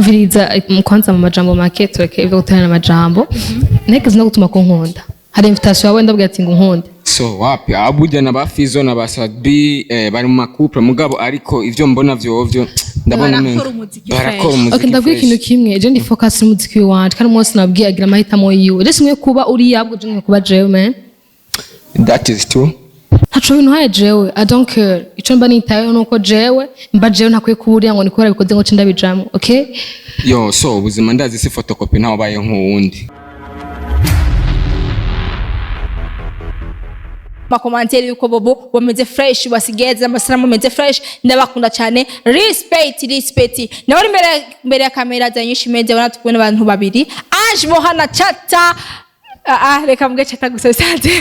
Mviriza, kwanza mu majambo make, tureke ivyo guterana amajambo. Ntegeze no gutuma ko nkunda, hari invitation yawe, ndabwira ati ngo nkunde. So wapi, aburya na ba Fizo na ba Sadbi bari mu ma couple, mugabo ariko ivyo mbona vyovyo ndabona Barakora umenga umuziki barakora fresh. umuziki Okay, ndabwira fresh. ikintu kimwe: je ndi focus n'umuziki wanje, kandi umunsi nabwiye agira amahitamo yiwe. Rero simwe kuba uriya, ahubwo je nkwiye kuba jewe, man. That is true. Ntaco bintwaye jewe, I don't care. Ico mba nitayeho nuko jewe mba jewe, ntakwiye kuba uriya ngo nikora bikoze ngo ce ndabijamwo, okay? Yo, so ubuzima ndazi si photocopy, ntawe ubaye nk'uwundi. Ma commentaires yuko bobo bameze fresh, basigeze amasanamu ameze fresh. Ndabakunda cyane, respect, respect. Nawe uri imbere ya kamera za Nyinshi Media, ubona turi kumwe n'abantu babiri, Ange Mohana Chata. Ah, ah, reka mvuge Chata gusa bisanzwe.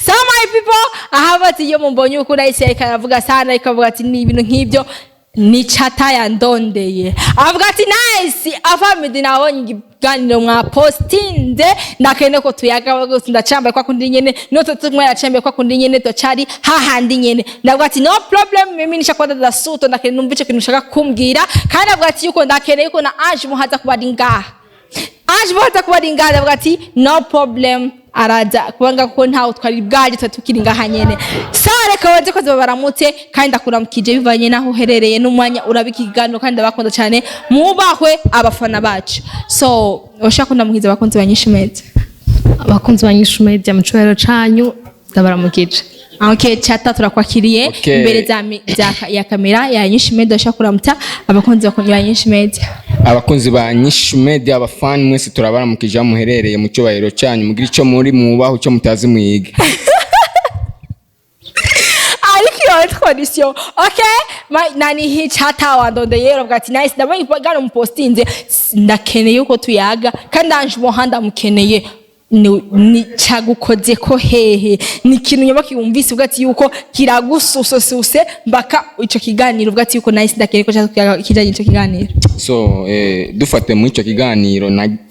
So my people, aha bati iyo mumbonye uko nahise, ariko aravuga sana, ariko avuga ati ni ibintu nk'ibyo, ni Chata yandondeye, avuga ati nice avamidi, nabonye ikiganiro mwapostinze, ndakene ko tuyaga gusa, ndacambaye kwa kundi nyene, no tutumwe yacambaye kwa kundi nyene, tocari hahandi nyene. Ndavuga ati no problem, mimi nishakuwa dada suto, ndakene numva ico kintu ushaka kumbwira. Kandi avuga ati yuko ndakene yuko na Ange Muhaza kuba ari ngaha, Ange Muhaza kuba ari ngaha. Ndavuga ati no problem, araza kubanga kuko ntawe twari bwaje, twari tukiri ngaha nyene. Sawa, reka baze ko baramutse, kandi ndakuramukije bivanye naho uherereye n'umwanya urabika ikiganiro, kandi ndabakunda cyane, mubahwe abafana bacu. So ushaka kundamukiza abakunzi ba Nyinshi Media? Abakunzi ba Nyinshi Media, mu cubahiro canyu, ndabaramukije. Okay, Chata, turakwakiriye. Okay. Imbere ya kamera ya Nyinshi Media, ushaka kuramutsa abakunzi ba Nyinshi Media? Abakunzi ba Nyinshi Media, abafani mwese, turabaramukije aho muherereye mu cyubahiro cyanyu. Mugira icyo muri, mwubaho icyo mutazi mwige. Ariko iyo tradition, okay, nani hi Chata wandondeye, uravuga ati nice, ndabonye gano mupostinze, ndakeneye uko tuyaga, kandi Ange Muhanda mukeneye. Ni cyagukoze ko hehe? Ni ikintu nyoboka wumvise uvuga ati yuko kiragususosuse mbaka ico kiganiro, uvuga ati yuko nice, ndakeneye ko tuyaga kijanye ico kiganiro? So dufate muri icyo kiganiro,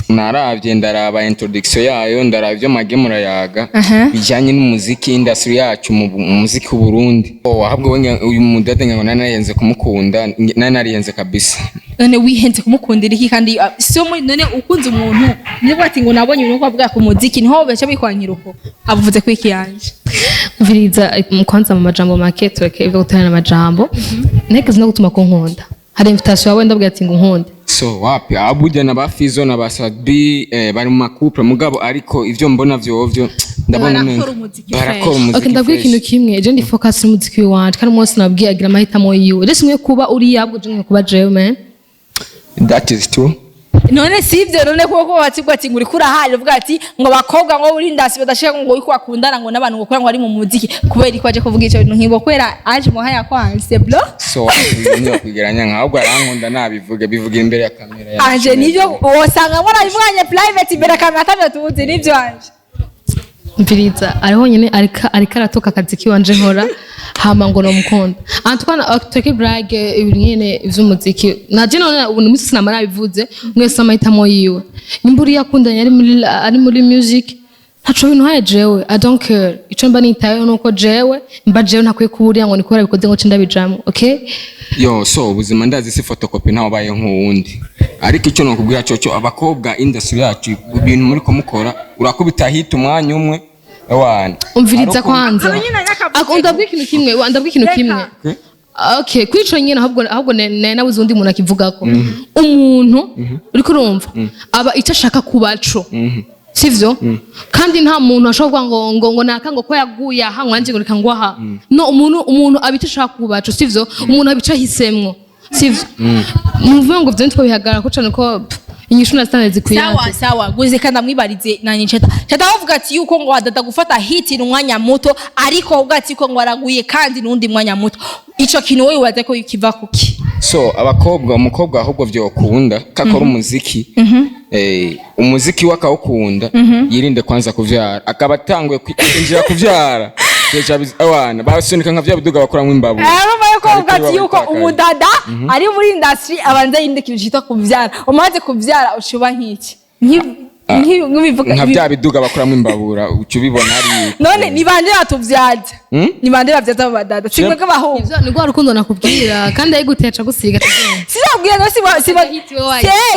naravye, ndaraba introduction yayo, ndaraba ivyo mwagiye murayaga bijanye n'umuziki, industry yacu mu muziki w'u Burundi. Oh, ahubwo we uyu mudade ngo nari narihenze kumukunda, nari narihenze kabisa. None wihenze kumukundira iki? Kandi si muri none ukunze umuntu niba ati ngo nabonye ibintu ko avuga ku muziki, niho baca bikwankira uko avuze ko iki yanje. Mviriza, kwanza mu majambo make, tureke ivyo guterana amajambo. Ntegeze no gutuma ko nkunda, hari invitation yawe, ndabwira ati ngo nkunde. So wapi, aburya na ba Fizo na ba Sadbi bari mu ma couple, mugabo ariko ivyo mbona vyovyo ndabona Barakora umenga umuziki barakora fresh. umuziki Okay, ndabwira fresh. ikintu kimwe: je ndi focus n'umuziki wanje, kandi umunsi nabwiye agira amahitamo yiwe. Rero simwe kuba uriya, ahubwo je nkwiye kuba jewe, man. That is true. None si ibyo? None kuko batibwa ati ngo uriko urahari, uvuga ati ngo abakobwa ngo uri ndasi badashaka ngo uriko bakundana ngo n'abantu ngo kubera ngo ari mu muziki, kubera ko aje kuvuga ico bintu nk'ibo, kubera aje muhaya kwanse bro? So wapi, niyo kwigeranya nka ahubwo arankunda, nabivuge, bivuga imbere ya kamera yacu. Anje nivyo wosanga mwarabivuganye private imbere ya kamera atabyo tuzi, nivyo anje? Mviriza, ari honyine ariko aratoka akazi kiwanje nkora, hama ngo nomukunda. Antoine, tureke blague, ibintu nyene vy'umuziki naje. None ubu nimisi sinamara nabivuze, mwese amahitamo yiwe. Nimba uriya akundanye ari muri music, ntaco bintwaye jewe, I don't care. Ico mba nitayeho nuko jewe mba jewe, ntakwiye kuba uriya ngo nikora bikoze ngo ce ndabijamwo, okay? Yo, so ubuzima ndazi si photocopy, ntawe ubaye nk'uwundi. Ariko icyo nokubwira cyo, abakobwa, industry yacu, ibintu muri kumukora, urakubita hit umwanya umwe, ewana. Umviriza kwanza. Abo nyine nyakavuze. Ndabwira ikintu kimwe, ndabwira ikintu Reka. kimwe. Okay, kuri ico nyene, ahubwo nabuze undi muntu akivugako. Umuntu uriko urumva aba icyo ashaka kuba co, sivyo? Kandi nta muntu ashobora kuvuga ngo naka ngo ko yaguye aha, ngo nanjye ngo reka ngwaha. No, umuntu aba icyo ashaka kuba co, sivyo? Umuntu aba icyo ahisemwo, sivyo? Muvuga ngo vyo ntitwobihagarara ko cane ko inyishu na standard zikwiye. Sawa sawa, guze kandi amwibarize nanye Chata. Chata bavuga ati yuko ngo adada gufata hit ni umwanya muto, ariko avuga ati ko ngo araguye kandi n'undi mwanya muto. Ico kintu wowe wibaza ko kiva kuki? So abakobwa, umukobwa ahubwo vyokunda kakora umuziki, umuziki we akawukunda, yirinde kwanza kuvyara, akaba atanguye kwinjira kuvyara deja abana basunika nka vya biduga bakoramwo imbabura. Urumva yuko Ariko bavuga ati yuko babitakaje. umudada ari muri industry abanza yinde ikintu citwa kuvyara. Umaze kuvyara ushuba nk'iki? Nk'ibivuga Nka vya biduga bakoramwo imbabura, uca ubibona ari None ni bande batuvyaza? Ni bande bavyaza abo badada? Si mwebwe abahungu? Ivyo ni rwa rukundo nakubwira, kandi ayiguteye aca gusiga, aca agenda. Sinabwira. Ambwira no si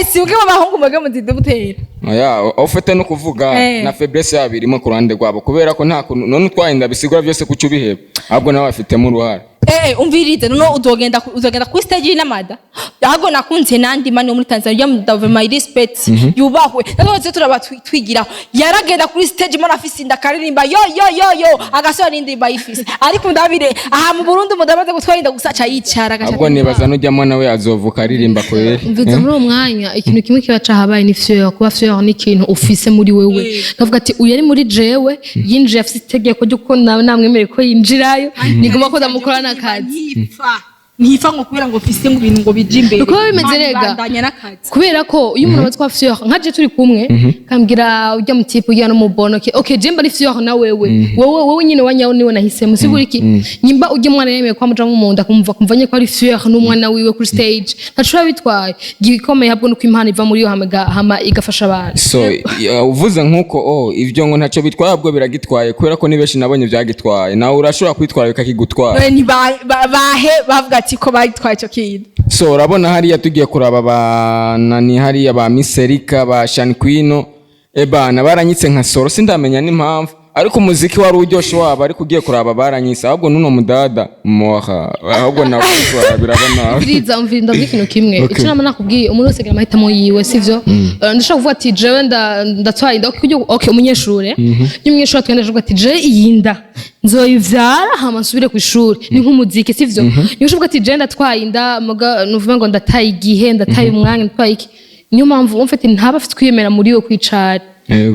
si si ubwe abahungu mwebwe muzidutera. Oya, ufite no kuvuga na faiblesse yabo irimo ku ruhande rwabo, kubera ko nta kuntu none utwaye inda bisigura byose kuco ubiheba, ahubwo nawe bafitemo uruhare. Umvirize, none uzogenda kuri stage n'amada. Ahubwo nakunze nandi mani wo muri Tanzania ya my respect, yubahwe. None twe turaba twigiraho, yaragenda kuri stage mara afise inda, akaririmba yo yo yo yo, agasora n'indirimbo ayifise. Ariko ndabire aha mu Burundi, umudamaze gutwara inda gusa aca yicara agaca. Ahubwo nibaza n'ujyamo nawe azovuka aririmba kweri. Mvuze muri uwo mwanya, ikintu kimwe kiba cahabaye ni fier. Kuba fier ni ikintu ufise muri wewe, kavuga ati uyu ari muri jewe, yinjiye afise itegeko ry'uko nawe namwemereye ko yinjirayo, nigomba ko ndamukorana akazi. Ntipfa, ntipfa ngo kubera ngo mfise ngo ibintu ngo bije imbere. Uko biba bimeze rega. Bandanya n'akazi. Kubera ko iyo umuntu abatwa fier, nka je turi kumwe, kambwira ujya mu type ujya no mu bono, okay, okay, je mba ari fier na wewe, wewe nyine wanyawe niwe nahisemo. Sigura iki nyimba ujya umwana yemeye ko amujamo mu nda, kumva nye ko ari fier n'umwana wiwe kuri stage, ntashobora bitwaye gikomeye, ahubwo nuko impano iva muri yo hama igafasha abantu. So uvuze nk'uko, oh, ibyo ngo ntacyo bitwaye, ahubwo biragitwaye, kubera ko ni benshi nabonye byagitwaye. Nawe urashobora kwitwara bikakigutwara. None ni bahe bavuga ati ko bagitwaye icyo kintu? So urabona hariya tugiye kuraba ba nani hariya, ba Miserika, ba Shanquino, ebana baranyitse nka soro, sindamenya n'impamvu, ariko umuziki wari uryoshe wabo. Ariko ugiye kuraba baranyitse, ahubwo nuno mudada moha, ahubwo nawe biraba nawe. Umviriza, umviriza, ndavuga ikintu kimwe. Okay. Icyo nama nakubwiye, umuntu wese agira amahitamo yiwe, sivyo? Ndashaka kuvuga ati jewe ndatwaye inda, okay, okay, umunyeshure, iyo umunyeshure atwaye inda avuga ati jewe iyi nda nzoyivyara hama nsubire ku ishuri, ni nk'umuziki, sivyo? Niyo ushobora ati jewe ndatwaye inda muga nuvuga ngo ndataye igihe, ndataye umwanya, ndatwaye iki. Niyo mpamvu umfite ntaba afite kwiyemera muri we kwicara,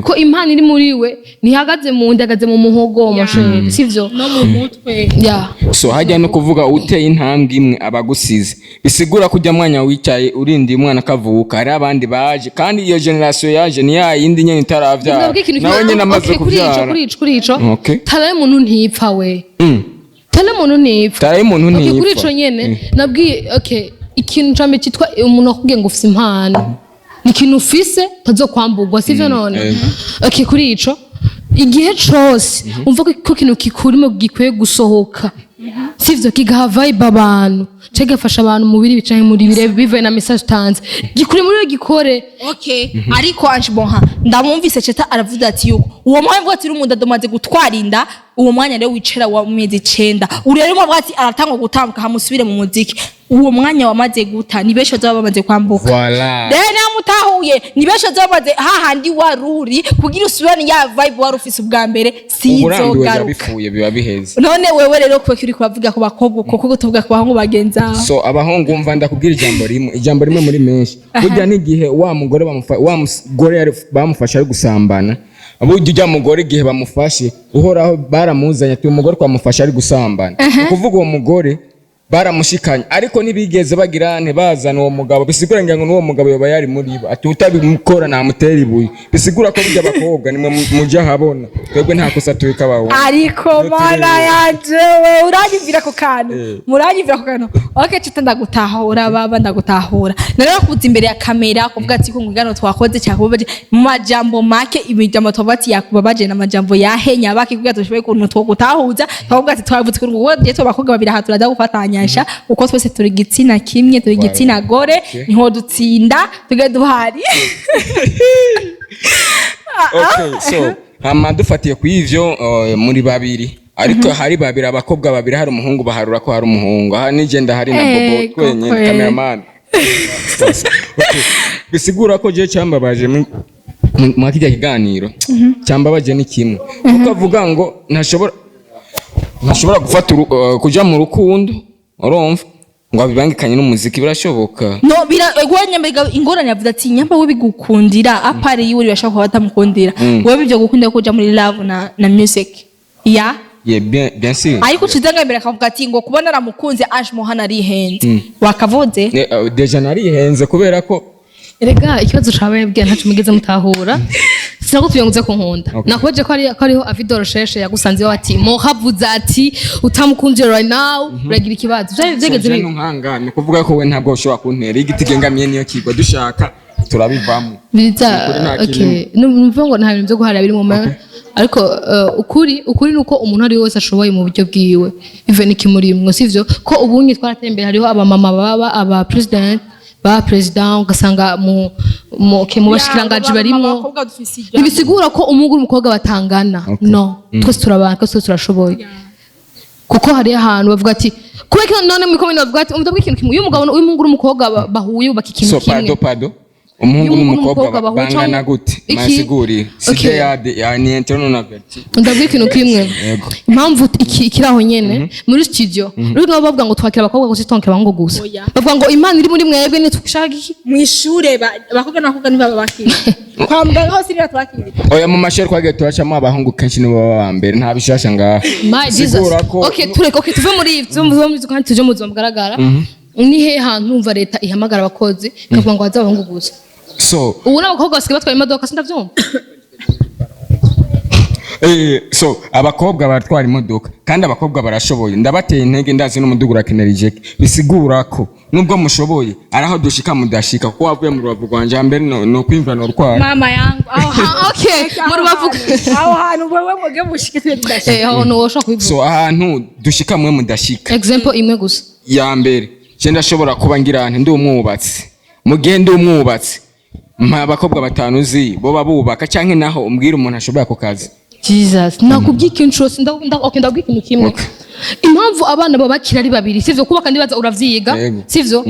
ko impano iri muri we ntihagaze mu nda, ihagaze mu muhogo, mon cher, sivyo? No mu mutwe. Ya. So hajya no kuvuga uteye intambwe imwe abagusize, bisigura ko ujya mwanya wicaye urindiye umwana akavuka, hari abandi baje, kandi iyo generation yaje ni ya yindi nyene itaravyara. Ndabwira ikintu Nawe kimwe. nyene amaze Okay, kuri ico, kuvyara. kuri ico Okay. talent y'umuntu ntipfa we. Talent y'umuntu ntipfa. Talent y'umuntu Okay, kuri ntipfa. ico nyene nabwiye, okay, ikintu ca mbere cyitwa umuntu akubwiye ngo ufise impano ni ikintu ufise utazokwamburwa, sivyo none? Yego. Okay, kuri ico, igihe cose umva ko ikintu kikurimo gikwiye gusohoka, sivyo, kigaha vibe abantu canke kigafasha abantu mu biri canke muri bire bivaye na message utanze, gikuri muri we, gikore. Okay, ariko Ange Bonha, ndamwumvise Cheta aravuga ati yuko uwo mwanya avuga ati uri domaze gutwara inda, uwo mwanya rero wicara wa mezi 9, uri rero avuga ati aratangwa gutambuka hamusubire mu muziki, uwo mwanya wamaze guta ni benshi bazaba bamaze kwambuka. Voilà. Rero namutahuye, ni benshi bazaba bamaze hahandi waruri kugira usubirane ya vibe wari ufise ubwa mbere. Uburambiwe biba Sizogaruka. bifuye, biba biheze. None wewe rero kubera uri kubavuga ku bakobwa uko, kuko tuvuga ku bahungu bagenzi aho? So abahungu, umva, ndakubwira ijambo rimwe, ijambo rimwe muri menshi. Burya n'igihe wa mugore wa mugore bamufashe ari gusambana, burya ujya mugore igihe bamufashe uhoraho baramuzanye ati umugore twamufashe ari gusambana, ni ukuvuga uwo mugore baramushikanye, ariko ntibigeze bagira ntibazana uwo mugabo, bisigura ngira ngo n'uwo mugabo yoba yari muri bo, ati utabikora namutera ibuye. Bisigura ko burya abakobwa nimwe mujya ahabona, twebwe nta kosa tubika abahungu. Ariko Iyo mana tureba. yanje we, uranyumvira ku kantu? Muranyumvira ku kantu? Okay Chita, ndagutahura baba, ndagutahura. Nari kuza imbere ya kamera kuvuga ati ko ngano twakoze cyakubabaje mu majambo make, imijambo twavuga ati yakubabaje na majambo yahenya baki, kugira dushoboye kuntu twogutahuza. Twavuga ati twavutse kuri uwo gihe twabakobwa babiri aha turaza gufatanyasha uko twese turi igitsina kimwe, turi igitsina gore. Niho dutsinda tuge duhari. Okay, so hama dufatiye ku ivyo, muri babiri, ariko hari babiri, abakobwa babiri, hari umuhungu, baharura ko hari umuhungu aha nije ndahari na Bobo Ego, twenyine. kweli. Cameraman. Okay. Bisigura ko je cyambabaje mwa kijya kiganiro, cyambabaje ni kimwe, kuko avuga ngo ntashobora gufata kuja mu rukundo, urumva, ngo abibangikanye n'umuziki, birashoboka. No bira egwa nyamba ingorane, yavuze ati nyamba we bigukundira à part yiwe bashaka kuba batamukundira, wewe ibyo gukundira kuja muri love na music ya. Yeah, bien, bien sûr. Ariko ucize mbere akavuga ati ngo kuba naramukunze Ange Mohana arihenze, wakavuze. Déjà narihenze kubera ko Erega ikibazo cabaye bwira ntaco mugeze mutahura, sinakubwiye ngo uze kunkunda. Okay. Nakubaje ko ariho avidoro sheshe yagusanze ati mohavuze ati utamukunze right now uragira ikibazo. Vyari vyegeze Je ntunkanga, ni ukuvuga ko we ntabwo ushobora kuntera igiti gengamiye, niyo kigwa dushaka turabivamo. Biza. Ukuri nta Okay, numva ngo nta bintu byo guharira biri mu ma, ariko ukuri nuko umuntu ari wese ashoboye mu buryo bwiwe bivuye n'ikimurimwo, sivyo? Ko ubunye twarateye imbere, hariho abamama baba aba president. Ba president, ugasanga mu okay, mu bashikirangaji barimwo. Abakobwa dufise ijambo. Ntibisigura ko umuhungu n'umukobwa batangana. No, twese turabana, twese turashoboye, kuko hariyo ahantu bavuga ati kubera ko none muri komine bavuga ati umva ikintu kimwe, iyo umugabo, umuhungu n'umukobwa bahuye bubaka ikintu So kimwe. Pardon, pardon, umuhungu Iyo umuhungu n'umukobwa n'umukobwa bahuye bangana gute? Iki? Masigurire. Okay. Side ya ya ni interne non averti. Ndabwira ikintu kimwe. Yego. Impamvu iki kiri aho nyene muri studio rero, nabo bavuga ngo twakira abakobwa gusa, twakira abahungu gusa. Oya. Bavuga ngo Imana iri muri mwebwe, ntitushaka iki? Mu ishure abakobwa n'abakobwa ntibaba bakiri, kwa muganga hose ntibatwakira. Oya, mu mashuri twagiye turacamo, abahungu kenshi nibo baba ba mbere, nta bishasha ngaha. My Jesus. Sigura ko Okay, tureke, okay, tuve muri ivyo, tuve muri ivyo kandi tuje mu buzima bugaragara. Ni he hantu numva leta ihamagara abakozi ikavuga ngo haze abahungu gusa? So Ubu n'abakobwa basigaye batwaye imodoka, sindavyumva. So abakobwa baratwara imodoka kandi abakobwa barashoboye, ndabateye intege, ndazi n'umudugu urakenera ijeke. Bisigura ko nubwo mushoboye, ari aho dushika mudashika, kuko wavuye mu rubavu rwanje hambere no kwimva no rwara. Mama yangu, aho Ah, okay, mu rubavu. Aho hantu wewe muge mushike, twe tudashika. Eh, aho ntiwoshobora kubivuga. So ahantu dushika mwe mudashika. Example imwe gusa. Ya mbere, je ndashobora kuba ngira nti ndi umwubatsi, mu gihe ndi umwubatsi mpa abakobwa batanu uzi boba bubaka, canke naho umbwira umuntu ashoboye ako kazi. Jesus, nakubwiye ikintu cose, okay, ndabwiye ikintu kimwe. Impamvu abana baba bakiri ari babiri, sivyo? Kubaka ndibaza uravyiga. Yego. Sivyo?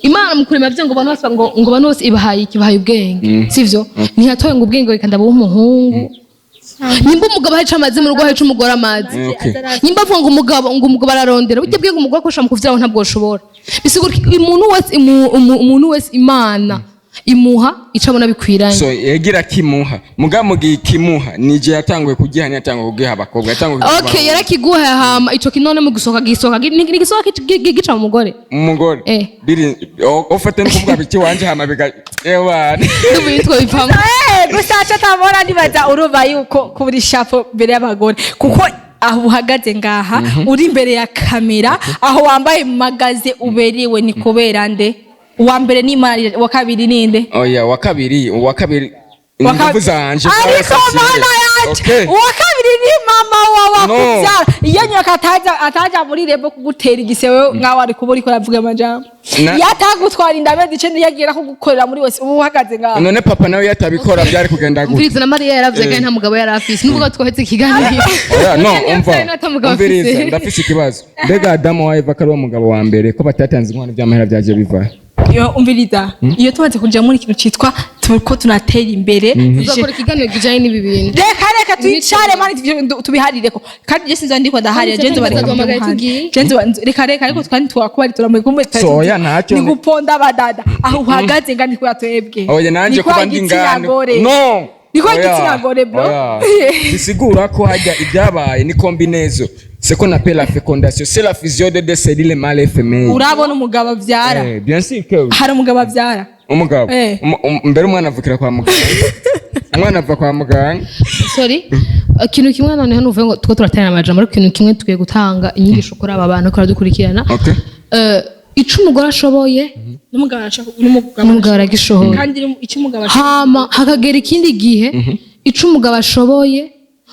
Imana mu kurema byo ngo abantu bose, ngo abantu bose ibahaye iki? Ibahaye ubwenge, sivyo? Ntiyatoye ngo ubwenge reka ndabuha umuhungu. Nimba umugabo ahaca amazi mu rugo, ahaca umugore amazi. Nimba avuga ngo umugabo ararondera burya bwenge, umugore akoresha mu kuvyara ntabwo ushobora. Bisigura ko umuntu wese Imana imuha ico abona bikwiranye. So yagira kimuha, muga mu gihe kimuha nije yatanguye kugiha, ntiyatanguye kugiha abakobwa, yatanguye kugiha Okay, yarakiguha, hama ico kinone mu gusohoka gisohoka ni gisohoka gica mu mugore. Umugore. Biri ufate no kuvuga biki wanje hama biga ewana. N'ubu bivamo. Gusa aca atabona, nibaza urumva yuko kubura ishapo mbere y'abagore, kuko aho uhagaze ngaha uri imbere ya kamera, aho wambaye magaze uberewe, ni kubera nde? Uwa mbere ni Imana, uwa kabiri ni nde? Oya, wa kabiri inguvu zanje. Ariko mana yanje, uwa kabiri ni mama wawe. No. Akubyara iyo nyoka ataja muri rebo kugutera igisebe nkaho ari kuba uriko uravuga amajambo, iyo atagutwara inda amezi 9, yagira kugukorera muri wese ubu uhagaze ngaho. None papa nawe yatabikora byari kugenda gute? Umviriza, na Mariya yaravye kandi nta mugabo yari afise, nubwo twahetse ikiganiro. Oya, no, umva. Yavyaye nta mugabo Umviriza. afise. Ndafise ikibazo. Mbega Adamu wa Eva ko ari wo mugabo wa mbere, ko batatanze inkwano, by'amahera byaje biva? Iyo umviriza, iyo tumaze kuja muri ikintu citwa turiko tunatera imbere. Tuzakora ikiganiro kijanye n'ibi bintu. Reka twicare mani, tubiharireko kandi je sinzi ndiko ndaharira, je nzobareka. Tuzaduhamagaye tugiye. Je reka ariko twandi twakubari turamuye kumbe. So, oya, ntacyo. Ni guponda abadada aho uhagaze nga niko yatwebwe. Oya, nanje Ni kwa kuba ndi igitsina ngano gore. No. Ni kwa Oya, igitsina gore, bro. Oya. Bisigura ko hajya ibyabaye ni combinaison, c'est qu'on appelle la fécondation, c'est la fusion de deux cellules mâle et femelle. Urabona umugabo avyara? Eh, bien sûr que Hari umugabo avyara? Umugabo. Mbere umwana avukira kwa muganga, umwana ava kwa muganga. Sorry, ikintu kimwe noneho nuvuye ngo two turaterana amajambo, ariko ikintu kimwe tukwiye gutanga inyigisho kuri aba bantu ko baradukurikirana. Ico umugore ashoboye, n'umugabo arashaka, n'umugabo n'umugabo aragishoboye. Kandi icyo umugabo ashaka. Hama hakagera ikindi gihe ico umugabo ashoboye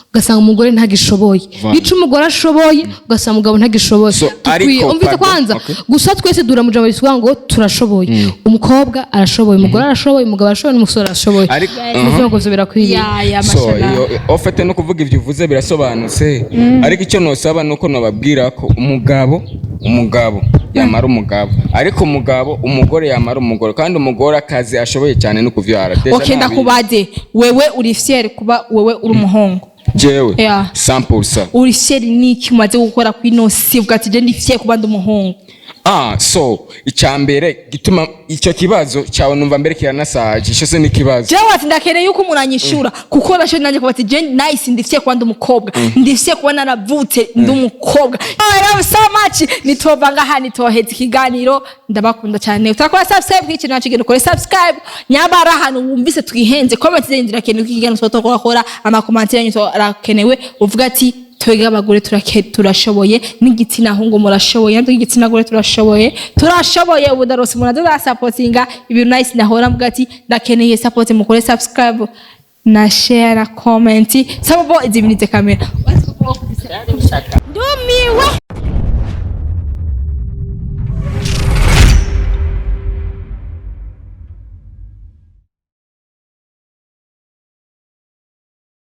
ugasanga umugore ntagishoboye, ico umugore ashoboye ugasanga umugabo ntagishoboye. So, Dukwiye ariko, umvise pardon, kwanza. Gusa twese dura mu jambo risubiza ngo turashoboye. Umukobwa arashoboye, umugore arashoboye, umugabo arashoboye, n'umusore arashoboye. Nukuvuga ngo ivyo birakwiriye. Ya So mashallah. iyo ofete no kuvuga ibyo uvuze birasobanutse, ariko icyo nosaba ni uko nobabwira ko umugabo yamara umugabo, ariko umugabo, umugore yamara umugore, kandi umugore akazi ashoboye cyane no kuvyara. Déjà Okay, ndakubaze, wewe uri fier kuba wewe uri umuhungu? Jewe? Yeah. 100%. Uri fier n'iki umaze gukora kuri ino si uvuga ati je ndi fier kuba ndi umuhungu? Ah, so icambere gituma icyo kibazo cyawe numva mbere kiranasaje, icyo se ni ikibazo. Jewe ati ndakeneye yuko umuntu anyishura, kuko nasho nanjye kuba ati je nice, ndi fier kuba ndi umukobwa, ndi fier kuba naravutse ndi umukobwa. I love so much. Nitova ngaha nitoheza ikiganiro. Ndabakunda cyane. Utakora subscribe kuri ikintu naco, genda ukore subscribe. Nyamara ahantu wumvise twihenze, comment zenyu zirakenewe, ikiganiro tuba tukora, ama comments yanyu arakenewe. Uvuga ati twebwe abagore turashoboye, n'igitsina hungu murashoboye, natwe igitsina gore turashoboye, turashoboye. Ubu ndarose umuntu azasapotinga ibintu nice. Nahora mvuga ati ndakeneye support, mukore subscribe na share na comment. Sabobo izibinize kamera. Ndumiwe.